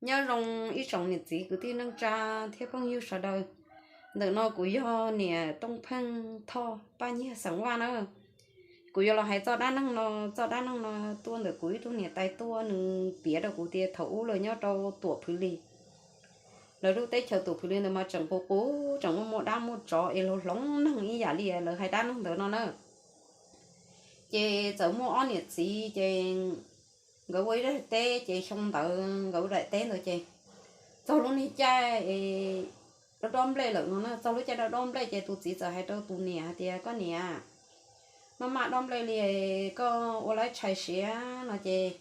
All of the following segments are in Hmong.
Nyob zoo ib tsoom niam txiv kwv tij neej tsa thiab phooj ywg sawv daws. Ntawm no kuv yog niam Tooj Pheej Thoj Paj Nyiag xeem Vaj na. Kuv yuav los hais txoj dab neeg no, txoj dab neeg no tuaj ntawm kuv ib tug niam tais tuaj, nws piav rau kuv tias thaum ub lawv nyob rau Tuam Phwv Lis, lawv lub teb chaws Tuam Phwv Lis ntawd mas tseem qus qus, tseem muaj muaj dab muaj tsov es hloov hloov neeg ib yam li lawv hais dab neeg ntawd no na. Ces txawm muaj ob niam txiv ces nkawd ua ib daim teb, ces xyoo ntawd nkawd ua daim teb ntawd ces txog lub niag caij es dob dob nplej lawm no na, txog lub caij dob dob nplej ces tus txiv txawm hais rau tus niam hais tias, Koj niam, maj maj dob nplej li, koj ua laib tshais siav no ces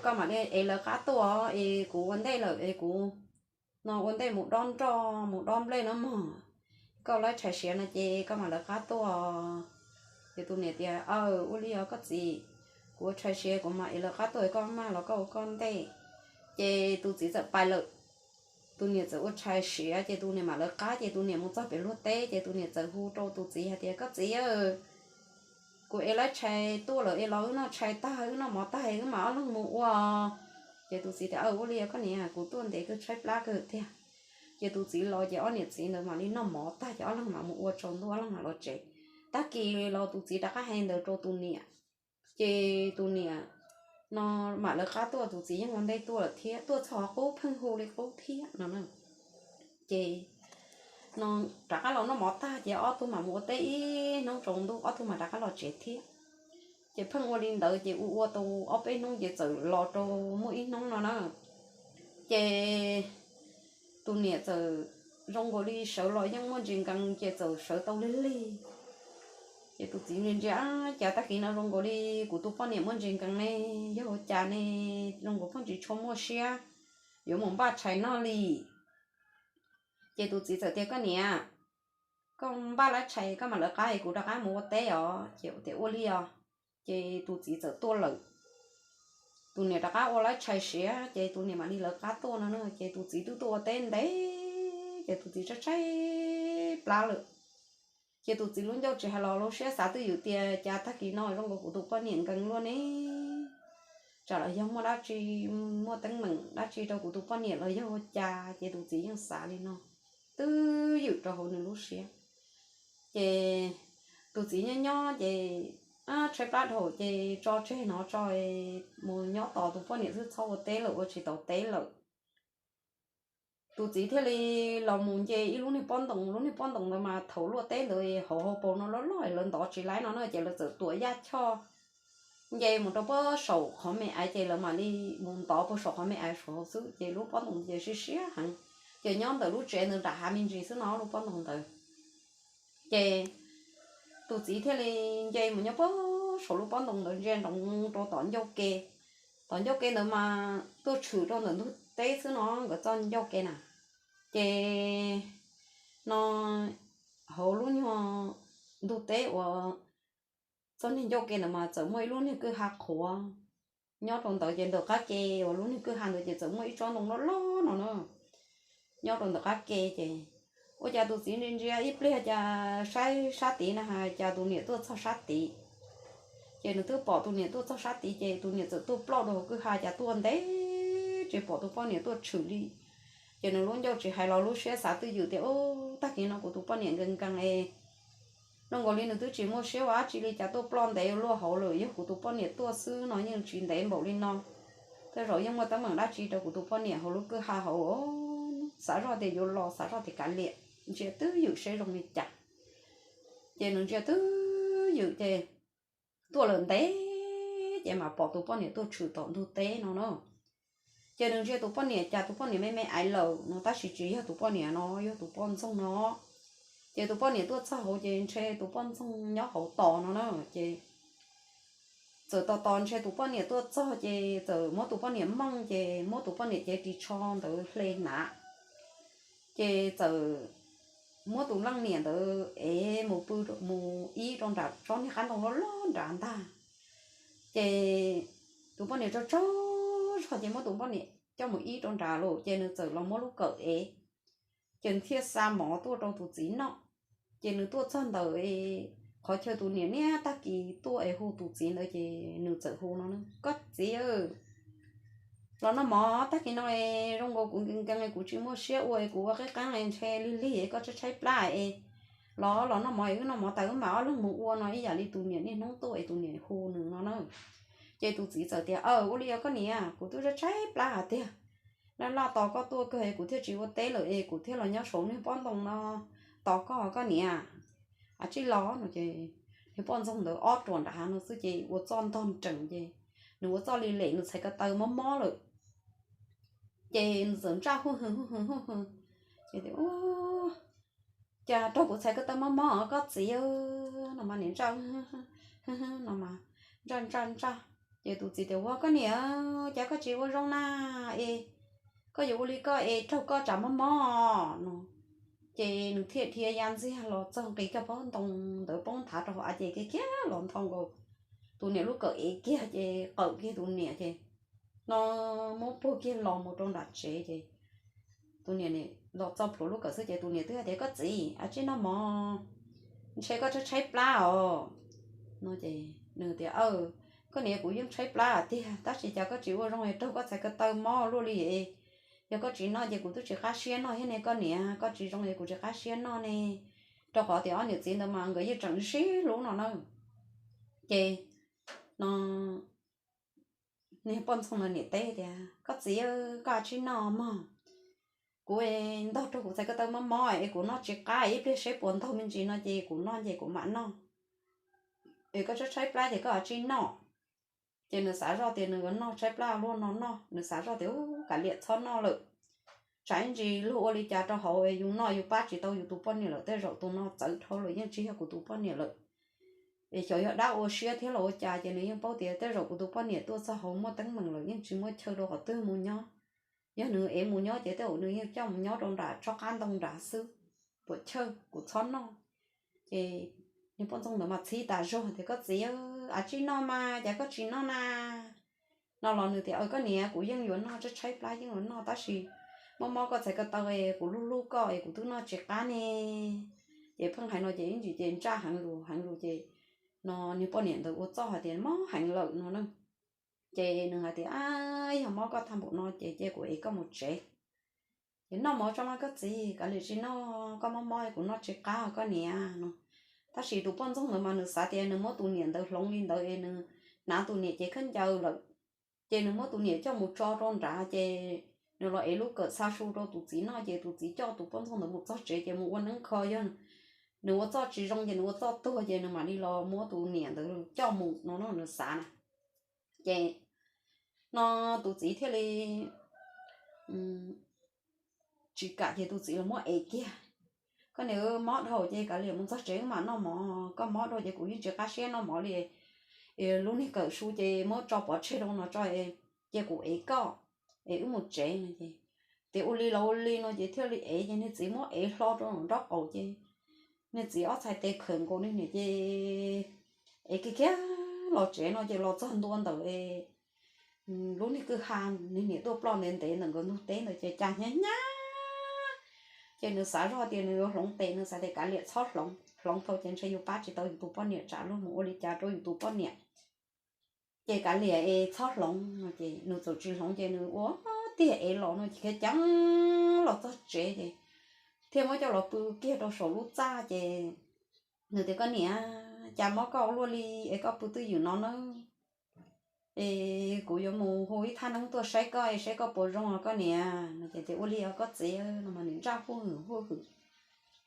koj mam li ev lawv qab tuaj es kuv ua ntej lawm es kuv no ua ntej mus dob nroj mus dob nplej no mog. Koj ua laib tshais siav no ces koj mam lawv qab tuaj. Ces tus niam tias, Aw, ua li os koj txiv, kuv ua tshais siav kuv mam ev lawv qab tuaj, koj maj los koj ua koj ntej. Ces tus txiv txawm pais lawm. Tus niam txawm ua tshais siav ces tus niam mam lawv qab, ces tus niam mus txog pem luag teb ces tus niam txawm hu rau tus txiv hais tias, Koj txiv, kuv ev laib tshais tuaj lawm es los wb noj tshais tag wb noj mov tag wb mam ob leeg mus ua. Ces tus txiv tias, Aw, ua li os koj niam, kuv tuaj ntev kawg tshaib plab kawg tiag. Ces tus txiv los ces ob niam txiv ntawd mam li noj mov tag ces ob leeg mam mus ua tsaus ntuj ob leeg mam los tsev. Tag kis los tus txiv rov qab hais ntawd rau tus niam, ces tus niam no mam lawv qab tuaj, tus txiv yeej ua ntej tuaj lawm thiab, tuaj txog qub pheej hu li qub thiab no na. Ces no rov qab los noj mov tag ces ob tug mam mus ua teb ib hnub tsaus ntuj ob tug mam rov qab los tsev thiab. Ces pheej ua li ntawd ces ua ua tau ob peb hnub ces txawm los rau muaj ib hnub no na. Ces tus niam txawm zoo nkaus li sawv los yeej muaj ntsis nkees ces txawm sawv tau lig lig. Ces tus txiv ntsia ntsia, Cas tag kis no zoo nkaus li kuv tus poj niam muaj ntsis nkees ne, yog ua cas ne, zoo nkaus pheej tsis tshua muaj siab yuav mus npaj tshais noj li. Ces tus txiv txawm tias, Koj niam, koj npaj lawv tshais koj mam lawv qab es kuv rov qab mus ua teb os. Ces tias, Ua li os. Ces tus txiv txawm tuaj lawm. Tus niam rov qab ua lawv tshais siav ces tus niam mam li lawv qab tuaj no na. Ces tus txiv twb tuaj ua teb ntev ces tus txiv tshaib tshaib plab lawm. Ces tus txiv lub ncauj tsis hais los lub siab xav twj ywm tias, Cas tag kis no zoo nkaus kuv tus poj niam nkees luaj ne, tsam los yog muaj dab tsi, muaj teeb meem dab tsi rau kuv tus poj niam los yog ua cas. Ces tus txiv yeej xav li no twj ywm rau hauv nws lub siab. Ces tus txiv nyob nyob ces tshaib plab dhau ces tso tseg no tso, mus nyob tos tus poj niam xwb txhob ua teb lawm ua tsis tau teb lawm. Tus txiv thiaj li los mus nce ib lub niag pob ntoos, lub niag pob ntoos ntawd mas thaum luaj teb ntawd hauv hauv paus no loj loj lawv ntov tsis laib no na ces lawv txawm tuam yaj choj nce mus rau puag saum qhov me aiv ces lawv mam li mus ntov puag saum qhov me aiv saum hauv xwb ces lub pob ntoos ces siab siab heev. Ces nyob ntawm lub tsev ntawd nram hav me ntsis xwb no lub pob ntoos ntawd. Ces tus txiv thiaj li nce mus nyob puag saum lub pob ntoos ntawd ntsia nroos rau tom ncauj ke. Tom ncauj ke ntawd mas tuaj tshwm rau ntawm ntug teb xwb no nkawd txoj ncauj ke na. Ces no hauv lub nyuag ntug teb uas txoj niag ncauj ke ntawd mas txawm muaj ib lub niag kwj ha qhuav nyob rau ntawd ces ntawm qab ke uas lub niag kwj ha ntawd ces txawm muaj ib tsob ntoo loj loj no na nyob rau ntawm qab ke ces ua cas tus txiv ntsia ntsia ib pliag cas saib sab tid na has cas tus niam tuaj txog sab tid. Ces nws twb pom tus niam tuaj txog sab tid ces tus niam txawm tuaj ploj rau hauv kwj ha cas tuaj ntev tsis pom tus poj niam tuaj tshwm li. Ces nws lub ncauj tsis hais los lub siab xav twj ywm tias, Ub, tag kis no kuv tus poj niam nkees nkees es zoo nkaus li nws twb tsis muaj siab ua dab tsi li cas tuaj ploj ntev luaj hauv lawm, yog kuv tus poj niam tuaj xwb no yeej tsis ntev npaum li no. Tej zaum yeej muaj teeb meem dab tsi rau kuv tus poj niam hauv lub kwj ha hauv. Xav zoj tias yuav los xav zoj tias kav liam, ntsia twj ywm seb zoo li cas. Ces nws ntsia twj ywm ces tuaj lawm ntev ces mas pom tus poj niam tuaj tshwm tom ntug teb no na. Ces nws ntsia tus poj niam cas tus poj niam me me aiv lawm no tab sis tsis yog tus poj niam no, yog tus poj ntxoog no. Ces tus poj niam tuaj txog hauv ces ntshe tus poj ntxoog nyob hauv tos no na. Ces txawm tos tos ntshe tus poj niam tuaj txog ces txawm muab tus poj niam mooj ces muab tus poj niam cev ris tsho ntawd hle hnav. Ces txawm muab tus leej niam ntawd ev mus pw mus ib rau nram tsob niag qab ntoo loj loj nrad ntag. Ces tus poj niam tsaug tsaug zog ces muab tus poj niam coj mus ib rau nrad lawm ces nws txawm los muab lub kawm ev. Ces nws thiaj xa mov tuaj rau tus txiv noj. Ces nws tuaj txog ntawm qhov chaw tus niam niaj tag kis tuaj es hu tus txiv ntawd ces nws txawm hu no, Koj txiv, los noj mov, tag kis no es zoo nkaus kuv nkees nkees es kuv tsis muaj siab ua es kuv ua qeeb qeeb es ntshe lig lig es koj tshaib tshaib plab es los los noj mov es wb noj mov tas wb mam ob leeg mus ua no ib yam li tus niam niaj hnub tuaj es tus niam hu nws no na. Ces tus txiv txawm tias, Aw, ua li os koj niam, kuv twb tshaib tshaib plab hais tiag, laj laj tos koj tuaj kawg es kuv thiaj tsis ua teb lawm es kuv thiaj los nyob saum niag pob ntoo no tos koj koj niam. A, tsij los no ces niag poj ntxoog ntawd ob ruam nram hav no xwb ces ua txoj ntog nrees ces nws ua txoj li lem nws txhais ko taw mob mob lawm. Ces nws txawm ntsaj huj hwv huj hwv huj hwv, ces tias, Ua cas raug kuv txhais ko taw mob mob koj txiv? No mas niam ntsaj no mas ntsaj ntsaj ntsaj. Ces tus txiv tias, Ua koj niam, cas koj tsis ua zoo na es koj yuav ua li koj es raug koj tsam mob mob no. Ces nws thiaj dhia ya ntxiag los txog nqis kiag pob ntoo ntawd poob nthav rau hauv av ces kiag kiag los nthos nkaus tus niam lub kawm ev kiag ces qawm kiag tus niam ces no muab puag kiag los mus rau nram tsev ces tus niam los txo plhuav lub kawm xwb ces tus niam twb hais tias, Koj txiv, a tsij noj mov, ntshe koj tshaib tshaib plab os. No ces nws tias, Aw, koj niam, kuv yeej tshaib plab tiag tab sis cas koj tsis ua zoo es raug koj txhais ko taw mob luaj li es yog koj tsis noj ces kuv twb tsis qab siab noj thiab ne koj niam, koj tsis zoo es kuv tsis qab siab noj ne. Rau qhov tias ob niam txiv ntawd mas nkawd yeej tseem sib hlub no na. Ces no niag poj ntxoog ntawd niam teb tias, Koj txiv, koj tsij noj mog, kuv ntog raug kuv txhais ko taw mob mob es kuv noj tsis qab, ib pliag seb puas ntaug me ntsis no ces kuv noj ces kuv mam noj. Es koj tshaib tshaib plab ces koj tsij noj. Ces nws xav zoj tias nws yuav noj tshaib plab luaj no noj, nws xav zoj tias, Ub, kav liam txhob noj lawm, tsam ib ntsis luag ua li cas rau hauv es yus noj yus pab tsis tau yus tus poj niam lawm, tej zaum tus no txawv dhau lawm yeej tsis yog kuv tus poj niam lawm. Es xyov yog dab ua siab thiab los ua cas ces nws yeej paub tias tej zaum kuv tus poj niam tuaj txog hauv muaj teeb meem lawm yeej tsis muaj chaw rau qhov twg mus nyob. Yog nws ev mus nyob ces tej zaum nws yeej coj mus nyob rau nram tsob qab ntoo nrad xwb, puas chawj kuv txhob noj. Ces niag poj ntxoog ntawd mas txhib tas zog tias, Koj txiv, a tsij noj mas cas koj tsis noj na? No los nws tias, Aw, koj niam, kuv yeej yuav noj, tshaib tshaib plab yeej yuav noj tab sis mob mob koj txhais ko taw es kuv hlub hlub koj es kuv twb noj tsis qab ne. Ces pheej hais no ces ib ntsis ces ntsaj heev lus heev lus ces no niag poj niam ntawd ua txuj hais tias mob heev lawm no na. Ces nws hais tias, Ab, yog mob koj tag npaum no ces cia kuv ev koj mus tsev. Ces noj mov tso mas koj txiv, kav liam tsis noj, koj mob mob kuv noj tsis qab koj niam no. Tab sis tus poj ntxoog ntawd mas nws xav tias nws muab tus niam ntawd hloov li ntawd es nws hnav tus niam cev khaub ncaws lawm. Ces nws muab tus niam coj mus tso rau nrad ces nws los ev lub kawm xa su rau tus txiv noj ces tus txiv coj tus poj ntxoog ntawd mus txog tsev ces mus ua neeb kho, yog nws ua txuj tsis zoo ces nws ua txuj tuag ces nws mam li los muab tus niam ntawd coj mus no no nws xav na. Ces no tus txiv thiaj li tsis kam ces tus txiv los muab ev kiag. Koj niam, mob dhau ces kav liam mus txog tsev wb mam noj mov, koj mob dhau ces kuv yeej tsis qab siab noj mov li. Lub niag kawm su ces muab tso pov tseg rau no tso, cia kuv ev koj es wb mus tsev no ces, tias ua li los ua li no ces thiaj li ev ces niag txiv muab ev hlo rau nraub qaum ces niag txiv ob txhais tes khawm nkaus niag niam ces ev kiag kiag los tsev no ces los txog ntua ntawm lub niag kwj ha, niag niam tuaj ploj ntev ntev ntawm nkawd ntug teb ntawd ces cas hnyav hnyav. Ces nws xav zoj tias nws yuav hloov tes, nws xav tias kav liam txhob hloov, hloov tau ces ntshe yus pab tsis tau yus tus poj niam tsam luag mus ua li cas rau yus tus poj niam. Ces kav liam es txhob hloov no ces nws txawm tsis hloov ces nws ua tiag ev los no ces khiav ceev los txog tsev ces thiaj muab coj los pw kiag rau saum lub txaj ces nws tias, Koj niam, cas mob koj ua luaj li es koj pw twj ywm no na? Es kuv yuav mus hu ib thaj neeb tuaj saib koj es saib koj puas zoo os koj niam no ces tias, Ua li os koj txiv no mas nws ntsaj huj hwm huj hwm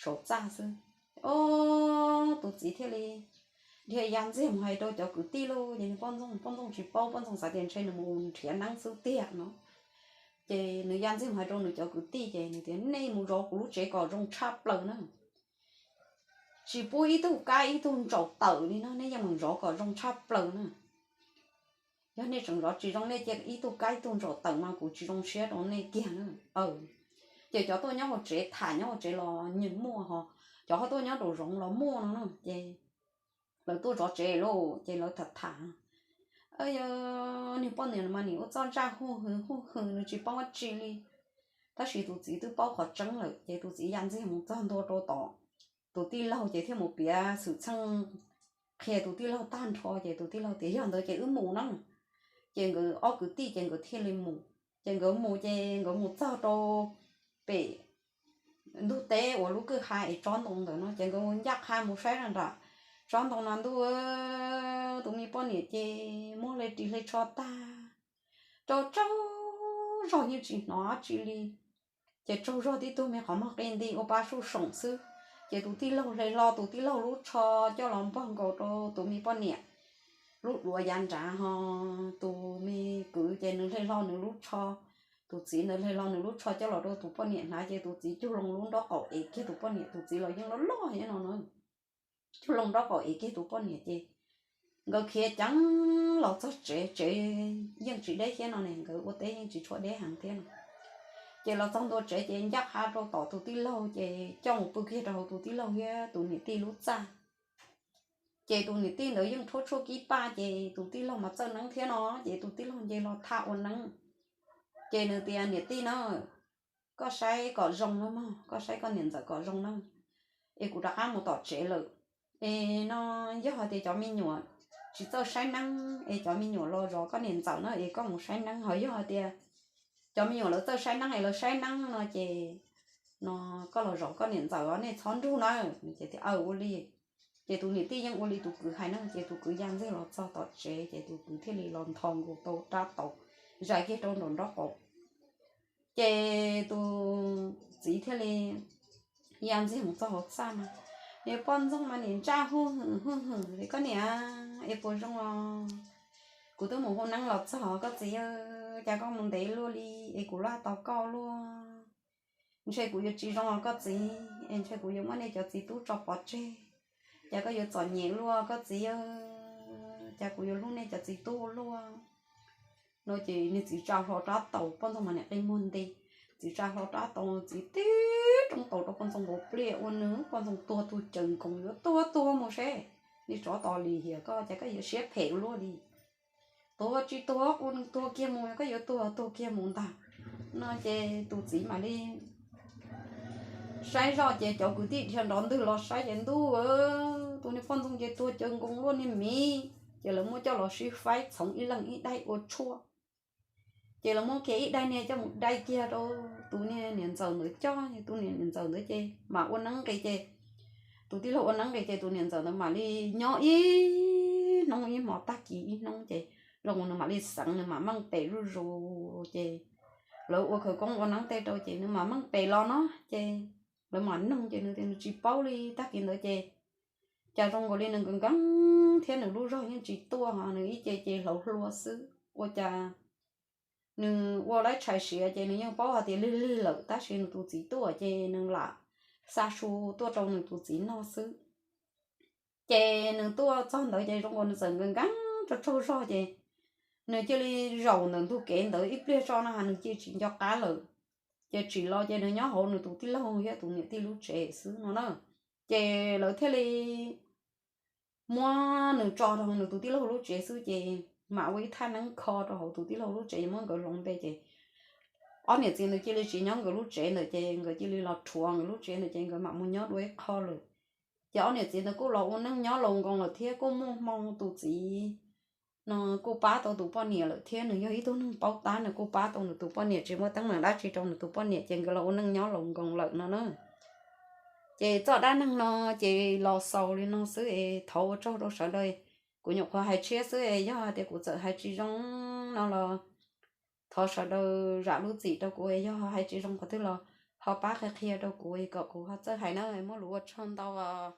saum txaj xwb. Ob, tus txiv thiaj li dhia ya ntxiag mus hais rau cov kwv tij lauj. Ces nws poj ntxoog, poj ntxoog tsis paub, poj ntxoog xav tias ntshe nws mus nrhiav neeb xwb tiag no. Ces nws ya ntxiag mus hais rau nws cov kwv tij ces nws tias, Nej mus zov kuv lub tsev kom zoo tshaj plaws na. Tsis pub ib tug kab ib tug ntsaum tawm li no, nej yeej mus zov kom zoo tshaj plaws na. Yog nej tseem zov tsis zoo, nej cia ib tug kab ib tug ntsaum tawm mas kuv tsis zoo siab rau nej kiag na. Ces cov tuaj nyob hauv tsev tham nyob hauv tsev los nyeej muaj ho, cov ho tuaj nyob rau zoov los muaj no na. Ces lawv tuaj zov tsev lauj, ces lawv tham tham, Yog niag poj niam no mas nim ua txoj ntsaj huj hwv huj hwv, nws tsis paub dab tsi li. Tab sis tus txiv twb paub qhov tseeb lawm, ces tus txiv ya ntxiag mus txog ntua rau tom tus tij laug, ces thiaj mus piav xwm txheej qhia tus tij laug tag nrho, ces tus tij laug tias, Yog ntawd ces wb mus na. Ces nkawd ob kwv tij ces nkawd thiaj li mus. Ces nkawd mus ces nkawd mus txog rau pem ntug teb uas lub kwj ha es tsob ntoo ntawd no ces nkawd ncaj qha mus saib nram tsob ntoo no ntuj, tus me poj niam ces muab hle ris hle tsho tag, tsaug tsaug zog yeej tsis hnov tsi li. Ces tsaug zog tib tug me qhov muag qi nti ua pa suj soom xwb. Ces tus tij laug hle hlo tus tij laug lub tsho coj los npog nkaus rau tus me poj niam lub duav yav nrad ho tus me kwv ces nws hle hlo nws lub tsho, tus txiv ntawd hle hlo nws lub tsho coj los rau tus poj niam hnav ces tus txiv cug loo lub nraub qaum ev kiag tus poj niam, tus txiv los yeej loj loj thiab no na. Cug loo nraub qaum ev kiag tus poj niam ces nkawd khiav ceev los txog tsev, tsev yeej tsis deb thiab no ne, nkawd ua teb yeej tsis tshua deb heev thiab no. Ces los txog ntua tsev ces ncaj qha rau tom tus tij laug ces coj mus pw kiag rau hauv tus tij laug thiab tus niam tij lub txaj. Ces tus niam tij ntawd yeej rhuab tshuaj kib paj ces tus tij laug mas txawj neeb thiab no, ces tus tij laug nce los thaj ua neeb. Ces nws tias niam tij na, koj saib kom zoo na mog, koj saib koj niam ntxawm kom zoo na, es kuv rov qab mus tom tsev lawm. Es no yog hais tias cov me nyuam tsis txawj saib neeb es cov me nyuam los zov koj niam ntxawm na es koj mus saib neeb, ho yog hais tias cov me nyuam lawv txawj saib neeb es lawv saib neeb no ces no koj los zov koj niam ntxawm os, nej txhob nrug na. Ces tias aw ua li. Ces tus niam tij yeej ua li tus kwv hais na, ces tus kwv ya ntxiag los txog tom tsev ces tus kwv thiaj li los nthos nkaus tau rab taus zais kiag rau nraum nraub qaum. Ces tus txiv thiaj li ya ntxiag mus txog hauv txaj no, niag poj ntxoog mas niam ntsaj huj hwm huj hwm li, koj niam, es puas zoo os? Kuv twb mus hu neeb los txog koj txiv, cas koj mus ntev luaj li es kuv laj tos koj luaj. Ntshe kuv yuav tsis zoo os koj txiv, es ntshe kuv yuav muab nej cov txiv tub tso pov tseg. Cas koj yuav txom nyem luaj koj txiv, cas kuv yuav hlub nej cov txiv tub ua luaj. No ces niag txiv tsa hlo rab taus, poj ntxoog mas niam qi muag nti. Txiv tsa hlo rab taus, txiv tib roob taus rau poj ntxoog nkaus pliaj ua nws, poj ntxoog tuag tug caws nkoos yuav tuag tuag mus seb. Niag tsov tos lim hiam koj, cas koj yuav siab phem luaj li. Tuag tsis tuag, ua nws tuag kiag mus, koj yuav tuag tuag kiag mus ntag. No ces tus txiv mam li saib zoj ces cov kwv tij dhia nrov ntwg los saib ces ntuj, tus niag poj ntxoog ces tuag caws nkoos luaj niag miv, ces lawv muab coj los sib faib txhoov ib leeg ib daim ua tshuaj. Ces lawv muab kiag ib daim niag coj mus dai kiag rau tus niag niam ntxawm ntawd coj, tus niag niam ntxawm ntawd ces mam ua neeb nqis ces tus tij laug ua neeb nqis ces tus niam ntxawm ntawd mam li nyob ib hnub ib hmo, tag kis ib hnub ces zoo nkaus nws mam li xeev, nws mam meej pem zuj zus ces lawv ua khawv koob ua neeb tej rau ces nws mam meej pem los no ces lawv mam noog ces nws tias nws tsis paub li. Tag kis ntawd ces cas zoo nkaus li nws nkees nkees thiab nws lub zog yeej tsis tuaj, nws ib ce ces hlauv hlua xwb, ua cas nws ua laib tshais siav ces nws yeej paub hais tias lig lig lawm, tab sis nws tus txiv tuaj ces nws lam xa su tuaj rau nws tus txiv noj xwb. Ces nws tuaj txog ntawd ces zoo nkaus nws txawm nkees nkees tsaug tsaug zog ces nws cia li zaum ntawm ntug kev ntawd ib pliag tso no nws cia li tsis nco qab lawm. Ces tsim los ces nws nyob hauv nws tus tij laug thiab tus niam tij lub tsev xwb no na. Ces lawv thiaj li muab nws tso rau nws tus tij laug lub tsev xwb ces mam ua ib thaj neeb kho rau hauv tus tij laug lub tsev, muab nkawd hloov npe ces ob niam txiv ntawd cia li tsis nyob nkawd lub tsev ntawd ces nkawd cia li los rhuav nkawd lub tsev ntawd ces nkawd mam mus nyob dua ib qho lawm. Ces ob niam txiv ntawd kuj los ua neej nyob laus nkoos lawm thiab kuj muaj hmoo tus txiv no kuj pab tau tus poj niam lawm thiab nws yog ib tug neeg paub tab, nws kuj pab tau nws tus poj niam, tsis muaj teeb meem dab tsi rau nws tus poj niam ces nkawd los ua neej nyob laus nkoos lawm no na. Ces txoj dab neeg no ces los xaus li no xwb es thov ua tsaug rau sawv daws. Kuv nyuam qhuav hais tshiab xwb es yog hais tias kuv txawm hais tsis zoo no los thov sawv daws zam lub txim rau kuv, yog hais tsis zoo qhov twg los ho pab qhia qhia rau kuv kom kuv ho txawj hais na. Muaj lus ua tsaug ntau os.